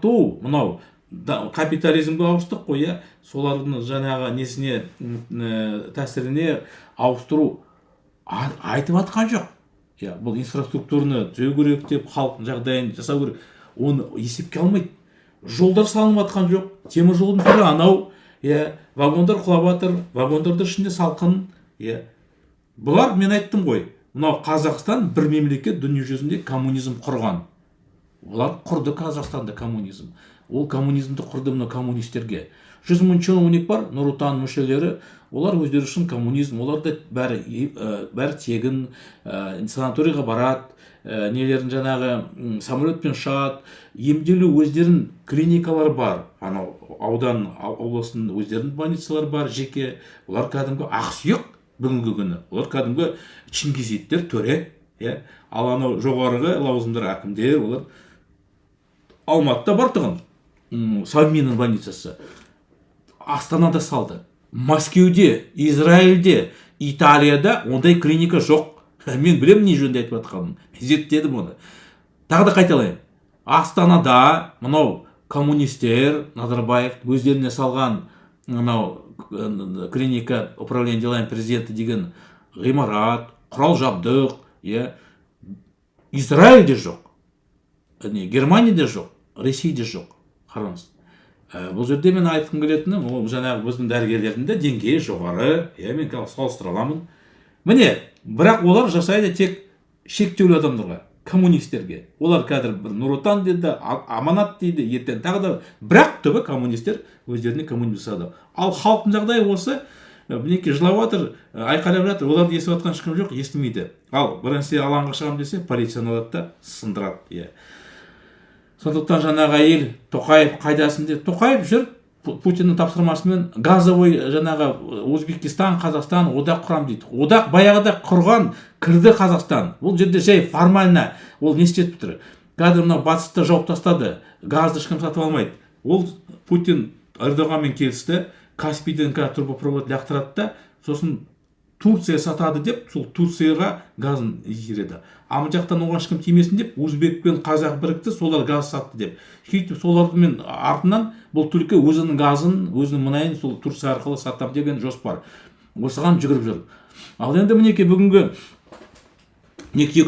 Жақсарту, мынау капитализмге ауыстық қой, иә, солардың жаңағы несіне, тәсіліне ауыстыру айтып жатқан жоқ. Иә, бұл инфраструктураны түзеу керек деп, халықтың жағдайын жасау керек, оны есепке алмайды. Жолдар салынып жатқан жоқ, темір жолдың түрі анау, иә, вагондар құлап жатыр, вагондардың ішінде салқын, иә. Бұлар, мен айттым ғой, мынау Қазақстан бір мемлекет дүние жүзінде коммунизм құрған. Олар құрды Қазақстанда коммунизм. Ол коммунизмді құрды мына коммунистерге. 100 000 чиновник бар, Нұр Отан мүшелері, олар өздері үшін коммунизм, оларда бәрі, бәрі тегін, санаторийға барады, нелерін жаңағы самолетпен ұшады, емделу өздерінің клиникалары бар, анау аудан, облыстың өздерінің больницалары бар жеке. Олар кәдімгі ақсүйек бүгінгі күні, олар кәдімгі чингизидтер, төре, иә. Ал анау жоғарғы лауазымдар, әкімдер, олар Алматыда бар тұғын Совминнің больницасы, Астанада салды, Мәскеуде, Израильде, Италияда ондай клиника жоқ. Мен білемін не жөнінде айтып жатқанымды, мен зерттедім оны. Тағы да қайталаймын: Астанада мынау коммунистер, Назарбаев өздеріне салған мынау клиника управления делами президента деген ғимарат, құрал жабдық, иә, Израильде жоқ, не Германияда жоқ, Ресейде жоқ. Қараңыз, бұл жерде мен айтқым келетіні, ол жаңағы біздің дәрігерлердің де деңгейі жоғары, иә, мен қазір салыстыра аламын, міне. Бірақ олар жасайды тек шектеулі адамдарға, коммунистерге. Олар қазір бір Нұр Отан деді, Аманат дейді, ертең тағы да, бірақ түбі коммунистер өздеріне коммунизм жасады. Ал халықтың жағдайы осы, мінекей, жылап жатыр, айқайлап жатыр, оларды естіп жатқан ешкім жоқ, естімейді. Ал бір нәрсе алаңға шығамын десе, полицияны алады да сындырады, иә. Сондықтан жаңағы әйел «Тоқаев қайдасың?» деп, Тоқаев жүр Путиннің тапсырмасымен газовый жаңағы Өзбекстан, Қазақстан одақ құрамын дейді. Одақ баяғыда құрған, кірді Қазақстан. Бұл жерде жай формально. Ол не істетіп тұр қазір? Мынау батысты жауып тастады, газды ешкім сатып алмайды. Ол Путин Эрдоғанмен келісті, Каспийден қазір трубопровод лақтырады да, сосын Турция сатады деп, сол Турцияға газын жібереді. Ал мына жақтан оған ешкім тимесін деп, өзбек пен қазақ бірікті, солар газ сатты деп. Сөйтіп солармен артынан бұл түркия өзінің газын, өзінің мұнайын сол Турция арқылы сатамын деген жоспар, осыған жүгіріп жүр. Ал енді, мінекей, бүгінгі екі